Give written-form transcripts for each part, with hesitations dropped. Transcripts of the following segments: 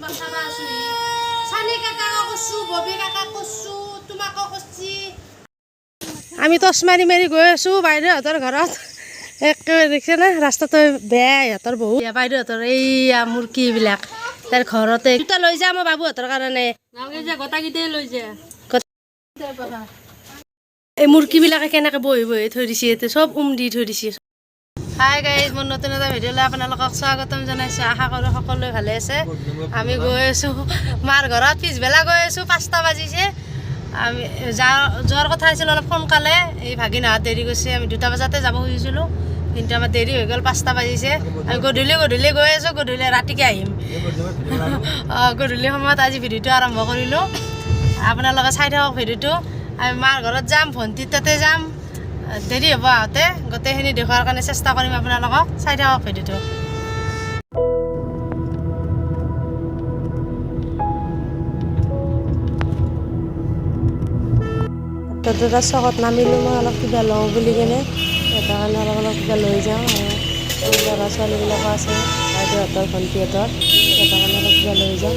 তোমাক চাবা আছোহি। চানি কাকাকো কৈছোঁ, ববী কাকাক কৈছোঁ, তোমাকো কৈছি। আমি টৰ্চ মাৰি মাৰি গৈ আছোঁ বাইদেউহঁতৰ ঘৰত। একেবাৰে দেখিছে না, ৰাস্তাটো বেয়া ইহঁতৰ বহুত। বাইদেউহঁতৰ এইয়া মুৰ্গীবিলাক তাৰ ঘৰতে। দুটা লৈ যাম মই বাবুহঁতৰ কাৰণে। এই মুৰ্গীবিলাকে কেনেকৈ বহি বহি থৈ দিছে, ইয়াতে চব উম দি থৈ দিছে। হাই গাইজ, মোৰ নতুন এটা ভিডিঅ'লৈ আপোনালোকক স্বাগতম জনাইছোঁ। আশা কৰোঁ সকলোৱে ভালে আছে। আমি গৈ আছোঁ মাৰ ঘৰত, পিছবেলা গৈ আছোঁ, 5টা বাজিছে। আমি যোৱাৰ কথা আছিল অলপ সোনকালে, এই ভাগিনহঁত দেৰি গৈছে। আমি 2টা বজাতে যাব খুজিছিলোঁ, কিন্তু আমাৰ দেৰি হৈ গ'ল, 5টা বাজিছে। আমি গধূলি গধূলি গৈ আছোঁ, গধূলি ৰাতিকে আহিম। অঁ, গধূলি সময়ত আজি ভিডিঅ'টো আৰম্ভ কৰিলোঁ। আপোনালোকে চাই থাকক ভিডিঅ'টো। আমি মাৰ ঘৰত যাম, ভণ্টিৰ তাতে যাম, দেৰি হ'ব আহোঁতে। গোটেইখিনি দেখুৱাৰ কাৰণে চেষ্টা কৰিম আপোনালোকক। চাই থাকক ভিডিঅ'টো। তাতে চকত নামিলোঁ মই অলপ কিবা লওঁ বুলি কেনে, সিহঁতৰ কাৰণে অলপ অলপ কিবা লৈ যাওঁ। আৰু ল'ৰা ছোৱালীবিলাকো আছে, বাইদেউহঁতৰ ভণ্টিহঁতৰ, সিহঁতৰ কাৰণে অলপ কিবা লৈ যাওঁ।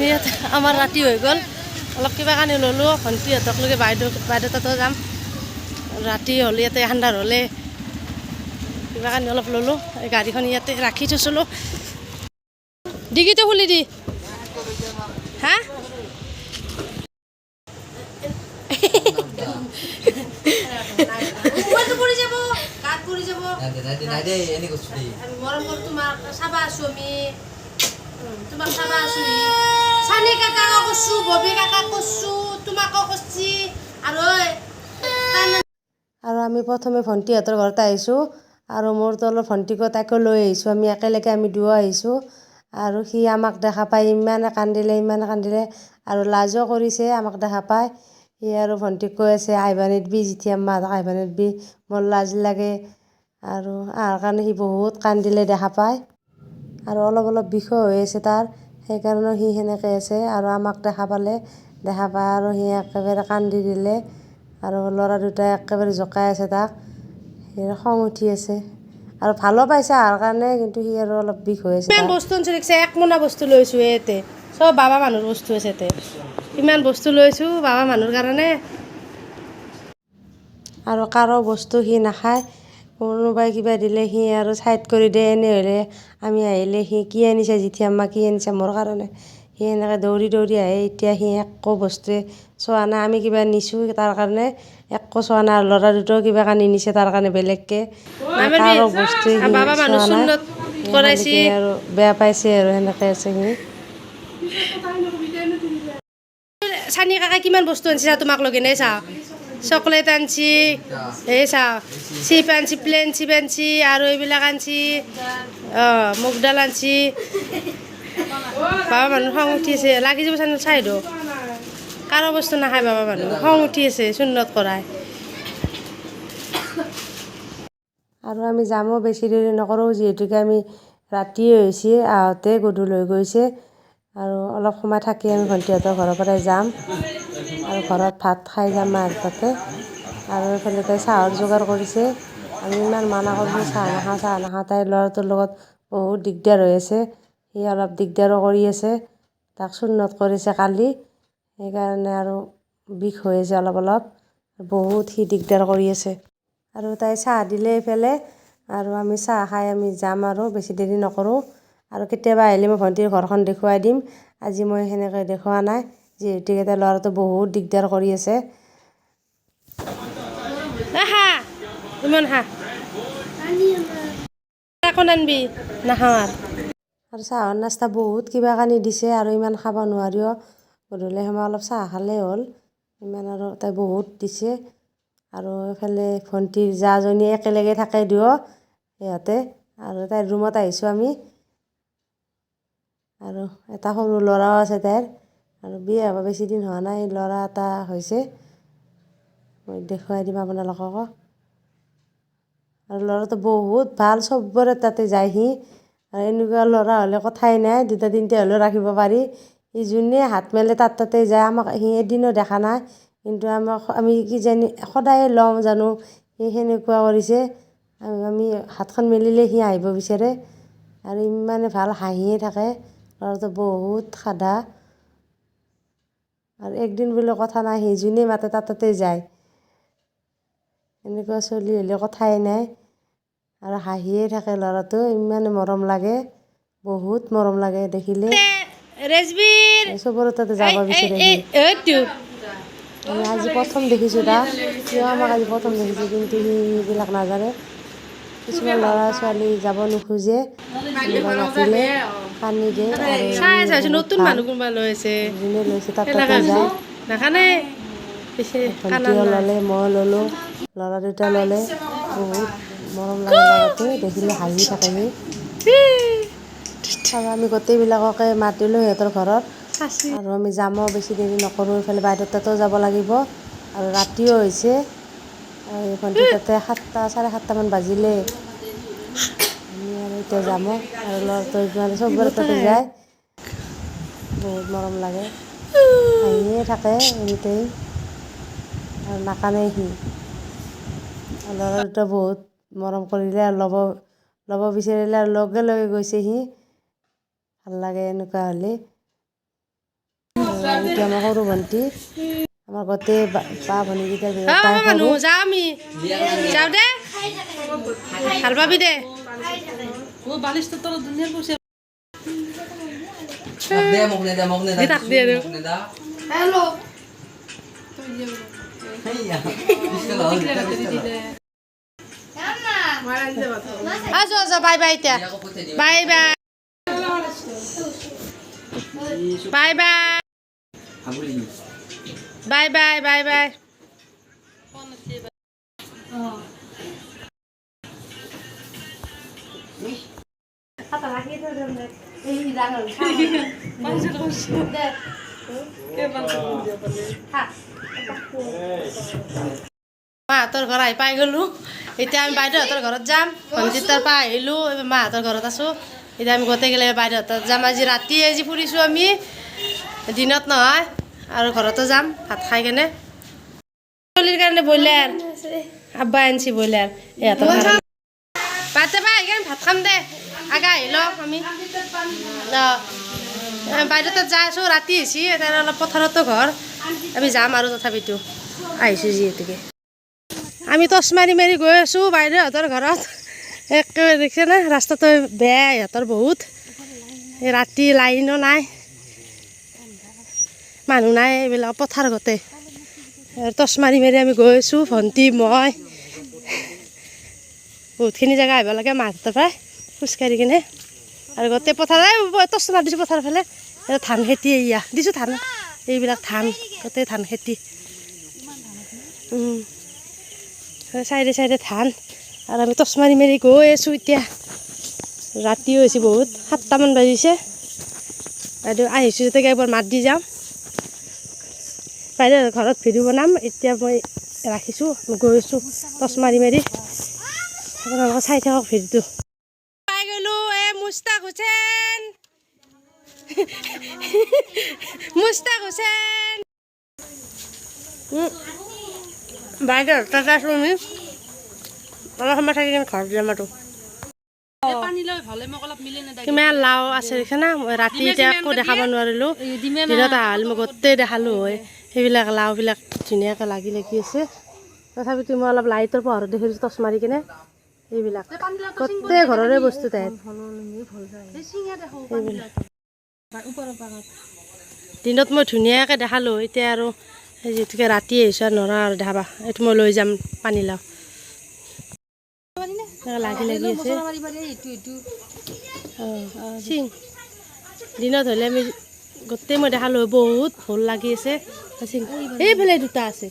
ইয়াত আমাৰ ৰাতি হৈ গ'ল, অলপ কিবা কানি ল'লোঁ ভণ্টিহঁতক লৈকে। বাইদেউ তাতো যাম। ৰাতি হ'লে ইয়াতে আন্ধাৰ হ'লে কিবা কানি অলপ ল'লোঁ। এই গাড়ীখন ইয়াতে ৰাখি থৈছিলোঁ। ডিগিটো খুলি দি। হা, মোবাইলটো পৰি যাব, গাত পৰি যাব। আমি মৰম কৰোঁ তোমাক, চাবা আছোঁ আমি। তোমাক চাবা আছোঁ। চানি কাকাকো কৈছোঁ, ববী কাকাক কৈছোঁ, তোমাকো কৈছি। আৰু আৰু আমি প্ৰথমে ভণ্টিহঁতৰ ঘৰত আহিছোঁ আৰু মোৰ তলৰ ভণ্টিকো তাইকো লৈ আহিছোঁ। আমি একেলগে আমি দুয়ো আহিছোঁ। আৰু সি আমাক দেখা পাই ইমানে কান্দিলে, ইমানে কান্দিলে আৰু লাজো কৰিছে আমাক দেখা পাই। সি আৰু ভণ্টিক কৈ আছে, আহিব নিদিবি জেঠী আম্মাহঁতক, আহিব নিদিবি, মোৰ লাজ লাগে। আৰু অহাৰ কাৰণে সি বহুত কান্দিলে দেখা পায়। আৰু অলপ অলপ বিষো হৈ আছে তাৰ, সেইকাৰণেও সি সেনেকৈ আছে। আৰু আমাক দেখা পালে, দেখা পাই আৰু সি একেবাৰে কান্দি দিলে। আৰু ল'ৰা দুটাই একেবাৰে জোকাই আছে তাক। সি খং উঠি আছে আৰু ভালো পাইছে অহাৰ কাৰণে, কিন্তু সি আৰু অলপ বিষ হৈ আছে। ইমান বস্তু আনিছোঁ দেখিছে, এক মোনা বস্তু লৈছোঁ ইয়াতে। চব বাবা মানুহৰ বস্তু আছে ইয়াতে। ইমান বস্তু লৈছোঁ বাবা মানুহৰ কাৰণে। আৰু কাৰো বস্তু সি নাখায়। কোনোবাই কিবা দিলে সি আৰু ছাইড কৰি দিয়ে। এনে হ'লে আমি আহিলে সি কি আনিছে জেঠী আম্মা, কি আনিছে মোৰ কাৰণে, সি এনেকৈ দৌৰি দৌৰি আহে। এতিয়া সি একো বস্তুৱে চোৱা নাই। আমি কিবা নিছোঁ তাৰ কাৰণে একো চোৱা নাই। আৰু ল'ৰা দুটাও কিবা কানি নিছে তাৰ কাৰণে বেলেগকৈ। কাৰো বস্তুৱে সি বাবা মানুহ চোৱা নাই। চুন্নত কৰাইছি। আৰু বেয়া পাইছে আৰু সেনেকৈ আছে সি। চানি কাকাই কিমান বস্তু আনিছে তোমাক লগে নে চাওঁ। চকলেট আনছি, এই চাওঁ, চিপ আনছি, প্লেন চিপ আনছি, আৰু এইবিলাক আনছি, অঁ, মুগ ডাল আনছি। বাবা মানুহ খং উঠি আছে, লাগি যাব চানি চাই দিওঁ। কাৰো বস্তু নাখায় বাবা মানুহ, খং উঠি আছে চুন্নত কৰাই। আৰু আমি যামো বেছি দেৰি নকৰোঁ, যিহেতুকে আমি ৰাতিয়ে হৈছে আহোঁতে, গধূলি হৈ গৈছে। আৰু অলপ সময় থাকি আমি ভণ্টিহঁতৰ ঘৰৰ পৰাই যাম আৰু ঘৰত ভাত খাই যাম মাৰ তাতে। আৰু এইফালে তাই চাহৰ যোগাৰ কৰিছে। আমি ইমান মানা কৰিছোঁ চাহ নাখাওঁ, চাহ নাখাওঁ, তাইৰ ল'ৰাটোৰ লগত বহুত দিগদাৰ হৈ আছে। সি অলপ দিগদাৰো কৰি আছে। তাক চুন্নত কৰিছে কালি, সেইকাৰণে আৰু বিষ হৈ আছে অলপ অলপ, বহুত সি দিগদাৰ কৰি আছে। আৰু তাই চাহ দিলে এইফালে, আৰু আমি চাহ খাই আমি যাম আৰু বেছি দেৰি নকৰোঁ। আৰু কেতিয়াবা আহিলে মই ভণ্টিৰ ঘৰখন দেখুৱাই দিম। আজি মই সেনেকৈ দেখুওৱা নাই, যিহেতুকে তাইৰ ল'ৰাটো বহুত দিগদাৰ কৰি আছে। হা, ইমান হা একো নানবি, নাখাওঁ আৰু। আৰু চাহৰ নাস্তা বহুত কিবা কানি দিছে আৰু ইমান খাব নোৱাৰিও। গধূলি সময় অলপ চাহ খালেই হ'ল, ইমান আৰু তাই বহুত দিছে। আৰু এইফালে ভণ্টিৰ জাজনী একেলগে থাকে দুয়ো সিহঁতে। আৰু তাইৰ ৰুমত আহিছোঁ আমি। আৰু এটা সৰু ল'ৰাও আছে তাইৰ, আৰু বিয়া হ'ব বেছি দিন হোৱা নাই, ল'ৰা এটা হৈছে। মই দেখুৱাই দিম আপোনালোককো। আৰু ল'ৰাটো বহুত ভাল, চবৰে তাতে যায় সি। আৰু এনেকুৱা ল'ৰা হ'লে কথাই নাই, 2টা 3টা হ'লেও ৰাখিব পাৰি। সি যোনে হাত মেলে তাত তাতে যায়। আমাক সি এদিনো দেখা নাই, কিন্তু আমাক আমি কিজানি সদায়ে লওঁ জানো, সি সেনেকুৱা কৰিছে। আমি হাতখন মেলিলে সি আহিব বিচাৰে। আৰু ইমানে ভাল হাঁহিয়ে থাকে। ল'ৰাটো বহুত সাদা আৰু একদিন বোলে কথা নাই, সি যোনে মাতে তাতে যায়। এনেকুৱা চলি হ'লে কথাই নাই। আৰু হাঁহিয়ে থাকে ল'ৰাটো, ইমানে মৰম লাগে, বহুত মৰম লাগে দেখিলে। চবৰে তাতে যাব বিচাৰে। আমি আজি প্ৰথম দেখিছোঁ তাক, সিও আমাক আজি প্ৰথম দেখিছে, কিন্তু সি এইবিলাক নাজানে। কিছুমান ল'ৰা ছোৱালী যাব নোখোজে, মাতিলে কান্দি দিয়ে। নতুন মানুহ কোনোবা লৈছে, যোনে লৈছে তাত তাতে যায়। ভণ্টিও ল'লে, মই ল'লোঁ, ল'ৰা দুটা ল'লে। বহুত মৰম লাগে ল'ৰাটো দেখিলে, হাঁহি থাকে সি। আৰু আমি গোটেইবিলাককে মাতিলোঁ সিহঁতৰ ঘৰত। আৰু আমি যামো, বেছি দেৰি নকৰোঁ, এইফালে বাইদেউৰ তাতো যাব লাগিব আৰু ৰাতিও হৈছে। ভণ্টিৰ তাতে 7টা 7:30মান বাজিলে। আমি আৰু এতিয়া যামো। আৰু ল'ৰাটো মানে চবৰে তাতে যায়, বহুত মৰম লাগে, হাঁহিয়ে থাকে এনি টাইম আৰু নাকান্দে সি। ল'ৰা দুটা বহুত মৰম কৰিলে আৰু ল'ব বিচাৰিলে আৰু লগে লগে গৈছে সি। ভাল লাগে এনেকুৱা হ'লে। এইটো আমাৰ সৰু ভণ্টি, আমাৰ গোটেই বা ভনীকেইটাৰ ভিতৰত তাই সৰু। যাওঁ দে, ভাল পাবি দে। বাই বাই এতিয়া, bye bye bye bye bye bye bye bye. মাহঁতৰ ঘৰ আহি পাই গ'লোঁ। এতিয়া আমি বাইদেউহঁতৰ ঘৰত যাম। ভণ্টিৰ তাৰ পৰা আহিলোঁ, মাহঁতৰ ঘৰত আছোঁ। এতিয়া আমি গোটেইগিলা বাইদেউহঁতৰ যাম। আজি ৰাতি আজি ফুৰিছোঁ আমি, দিনত নহয়। আৰু ঘৰতো যাম ভাত খাই কেনে। চলিৰ কাৰণে ব্ৰইলাৰ আব্বা আনিছি, ব্ৰইলাৰ ইহঁতৰ কাৰণে। ভাতে পাই আহি ভাত খাম দে, আগা আহি লওঁ আমি। বাইদেউ তাত যাই আছোঁ, ৰাতি হৈছে, তাৰ অলপ পথাৰতো ঘৰ, আমি যাম আৰু তথাপিতো আহিছোঁ যিহেতুকে। আমি টৰ্চ মাৰি মাৰি গৈ আছোঁ বাইদেউহঁতৰ ঘৰত। একেবাৰে দেখিছে না, ৰাস্তাটো বেয়া ইহঁতৰ বহুত, ৰাতি লাইনো নাই, মানুহ নাই, এইবিলাক পথাৰ গোটেই। টৰ্চ মাৰি মাৰি আমি গৈ আছোঁ, ভণ্টি মই। বহুতখিনি জেগা আহিব লাগে মাহঁতৰ পৰাই খোজকাঢ়ি কিনে। আৰু গোটেই পথাৰ টৰ্চ মাৰি দিছোঁ পথাৰৰ ফালে। ধান খেতি এয়া দিছোঁ, ধান এইবিলাক ধান, গোটেই ধান খেতি। চাইডে চাইডে ধান। আৰু আমি টৰ্চ মাৰি মাৰি গৈ আছোঁ। এতিয়া ৰাতিও হৈছে বহুত, 7টামান বাজিছে। বাইদেউ আহিছোঁ যেতিয়া একবাৰ মাত দি যাওঁ। বাইদেউ ঘৰত ভিডিঅ' বনাম। এতিয়া মই ৰাখিছোঁ, গৈ আছোঁ টৰ্চ মাৰি মাৰি। আপোনালোকে চাই থাকক ভিডিঅ'টো। পাই গ'লোঁ। এই মুস্তাক হুছেইন, মুস্তাক হুছেইন। বাইদেউ তাতে আছোঁ আমি, অলপ সময় থাকি কিনে ঘৰত যাম। আৰু কিমান লাও আছে দেখিছা না, ৰাতি এতিয়া একো দেখাব নোৱাৰিলোঁ, দিনত আহাল মই গোটেই দেখালোঁ হয়। সেইবিলাক লাওবিলাক ধুনীয়াকৈ লাগি লাগি আছে। তথাপিতো মই অলপ লাইটৰ পোহৰত দেখিছোঁ টৰ্চ মাৰি কিনে। এইবিলাক গোটেই ঘৰৰে বস্তু তাই। দিনত মই ধুনীয়াকৈ দেখালোঁ, এতিয়া আৰু যিহেতুকে ৰাতি আহিছোঁ আৰু নৰা আৰু দেখাবা। এইটো মই লৈ যাম পানীলাও, লাগি লাগি আছে। চিং দিনত হ'লে আমি গোটেই মই দেখালোঁ, বহুত ভুল লাগি আছে। চিং এইফালে দুটা আছে,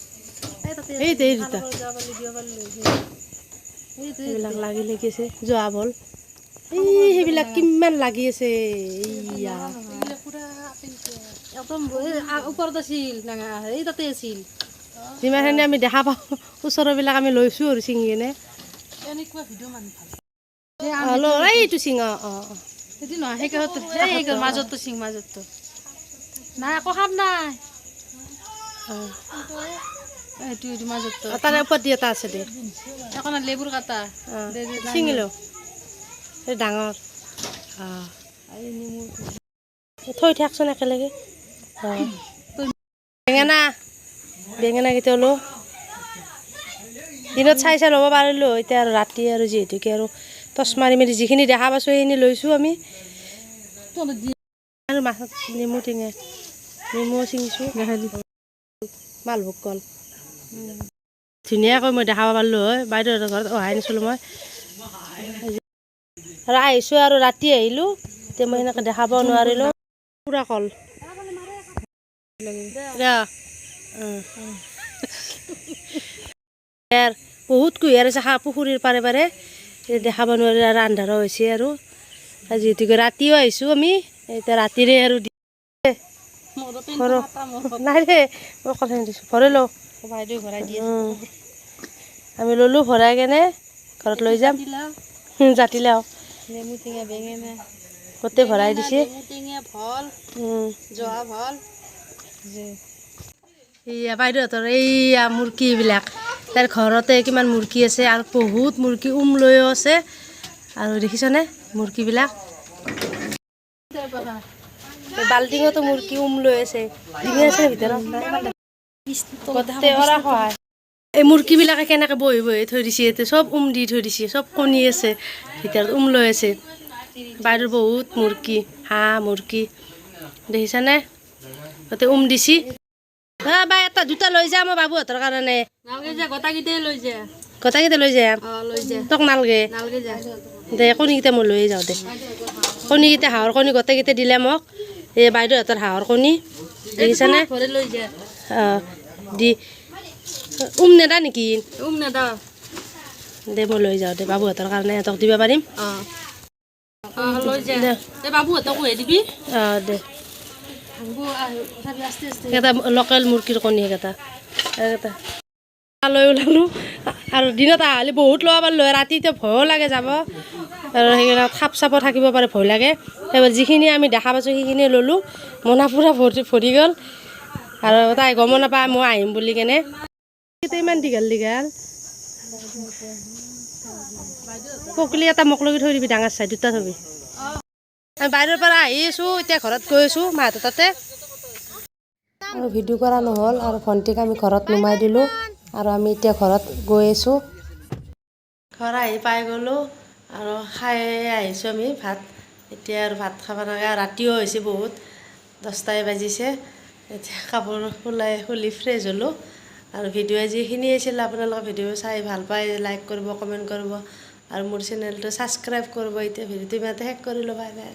এই দুটা এইবিলাক লাগি লাগি আছে। যোৱা ভুল এই সেইবিলাক কিমান লাগি আছে। এইয়া যিমানখিনি আমি দেখা পাওঁ ওচৰৰবিলাক আমি লৈছোঁ আৰু ছিঙি কিনে। এইটো চিঙ, অঁ অঁ তাৰে ওপৰত দি এটা আছে দে, ছিঙি লওঁ, এই ডাঙৰ। অঁ, থৈ থাকচোন একেলগে। অঁ, বেঙেনা, বেঙেনাকেইটা লো। দিনত চাই চাই ল'ব পাৰিলোঁ, এতিয়া আৰু ৰাতি আৰু যিহেতুকে আৰু টৰ্চ মাৰি মাৰি যিখিনি দেখা পাইছোঁ, সেইখিনি লৈছোঁ আমি। আৰু মাছত নেমু টেঙা, নেমু ছিঙিছোঁ, মালভোগ কল। ধুনীয়াকৈ মই দেখাব পাৰিলোঁ হয়। বাইদেউহঁতৰ ঘৰত অহাই নাছিলোঁ মই আৰু আহিছোঁ আৰু ৰাতি আহিলোঁ। এতিয়া মই সেনেকৈ দেখাব নোৱাৰিলোঁ। পূৰা কল। উম। ইয়াৰ বহুত কুঁহিয়াৰ আছে পুখুৰীৰ পাৰে পাৰে। এই দেখাব নোৱাৰিলোঁ আৰু আন্ধাৰো হৈছে আৰু যিহেতুকে ৰাতিও আহিছোঁ আমি। এতিয়া ৰাতিৰে আৰু ঘৰ নাই দে, মই কথা দিছোঁ, ভৰাই লওঁ। বাইদেউ ভৰাই দিয়ে। আমি ল'লোঁ, ভৰাই কেনে ঘৰত লৈ যাম। জাতিলাও। নেমু টেঙা, বেঙেনা। গোটেই ভৰাই দিছে। নেমু টেঙা, ভল, জহা ভল। এইয়া বাইদেউহঁতৰ এইয়া মুৰ্গীবিলাক। তাইৰ ঘৰতে কিমান মুৰ্গী আছে আৰু বহুত মুৰ্গী উম লৈও আছে। আৰু দেখিছনে মুৰ্গীবিলাক? এই বাল্টিঙতো মুৰ্গী উম লৈ আছে, ডিঙি আছে ভিতৰত গোটেই ওৰা সহায়। এই মুৰ্গীবিলাকে কেনেকৈ বহি বহি থৈ দিছে ইয়াতে, চব উম দি থৈ দিছে। চব কণী আছে ভিতৰত, উম লৈ আছে। বাইদেউৰ বহুত মুৰ্গী, হাঁহ, মুৰ্গী, দেখিছানে? গোটেই উম দিছি। বাই, এটা দুটা লৈ যা মই বাবুহঁতৰ কাৰণে। নালগে যা, গোটাকেইটাই লৈ যা। গোটেইকেইটা লৈ যা। অ, লৈ যা। তোক নালগে। নালগে যা। দে, কণীকেইটা মই লৈয়ে যাওঁ দে। কণীকেইটা, হাঁহৰ কণী গোটেইকেইটা দিলে মোক। এই বাইদেউহঁতৰ হাঁহৰ কণী দেখিছানে? ঘৰে লৈ যা। অঁ, দি উম নেদা নেকি? উম নেদা। দে, মই লৈ যাওঁ দে, বাবুহঁতৰ কাৰণে সিহঁতক দিব পাৰিম। অ অ, লৈ যা। দে। এই বাবুহঁতকো দিবি। অঁ, দে। ভাংব তথাপি আস্তে আস্তে। সেইকেইটা লোকেল মুৰ্গীৰ কণী। সেইকেইটা সেইকেইটা লৈ ওলালোঁ। আৰু দিনত আহালি বহুত ল'ব পাৰিলোঁ হয়, ৰাতি এতিয়া ভয়ো লাগে যাব আৰু সেইকাৰণে সাপ চাপো থাকিব পাৰে, ভয় লাগে। সেইবাৰ যিখিনি আমি দেখা পাইছোঁ, সেইখিনিয়ে ল'লোঁ। মোনা পূৰা ভৰি ভৰি গ'ল। আৰু তাই গমো নাপায় মই আহিম বুলি কেনে। এইকেইটা ইমান দীঘল দীঘল। পকলি এটা মোক লগি থৈ দিবি, ডাঙৰ চাই দুটা থবি। আমি বাহিৰৰ পৰা আহি আছোঁ, এতিয়া ঘৰত গৈ আছোঁ মাহঁতৰ তাতে। আৰু ভিডিঅ' কৰা নহ'ল আৰু ভণ্টিক আমি ঘৰত নমাই দিলোঁ আৰু আমি এতিয়া ঘৰত গৈ আছোঁ। ঘৰ আহি পাই গ'লোঁ আৰু খাই আহিছোঁ আমি ভাত। এতিয়া আৰু ভাত খাব নালাগে। ৰাতিও হৈছে বহুত, 10টাই বাজিছে। এতিয়া কাপোৰ ওলাই খুলি ফ্ৰেছ হ'লোঁ। আৰু ভিডিঅ' আজি এইখিনি আছিল। আপোনালোকে ভিডিঅ' চাই ভাল পায় লাইক কৰিব, কমেণ্ট কৰিব আৰু মোৰ চেনেলটো ছাবস্ক্ৰাইব কৰিব। এতিয়া ভিডিঅ'টো ইমানতে শেষ কৰিলোঁ। Bye bye.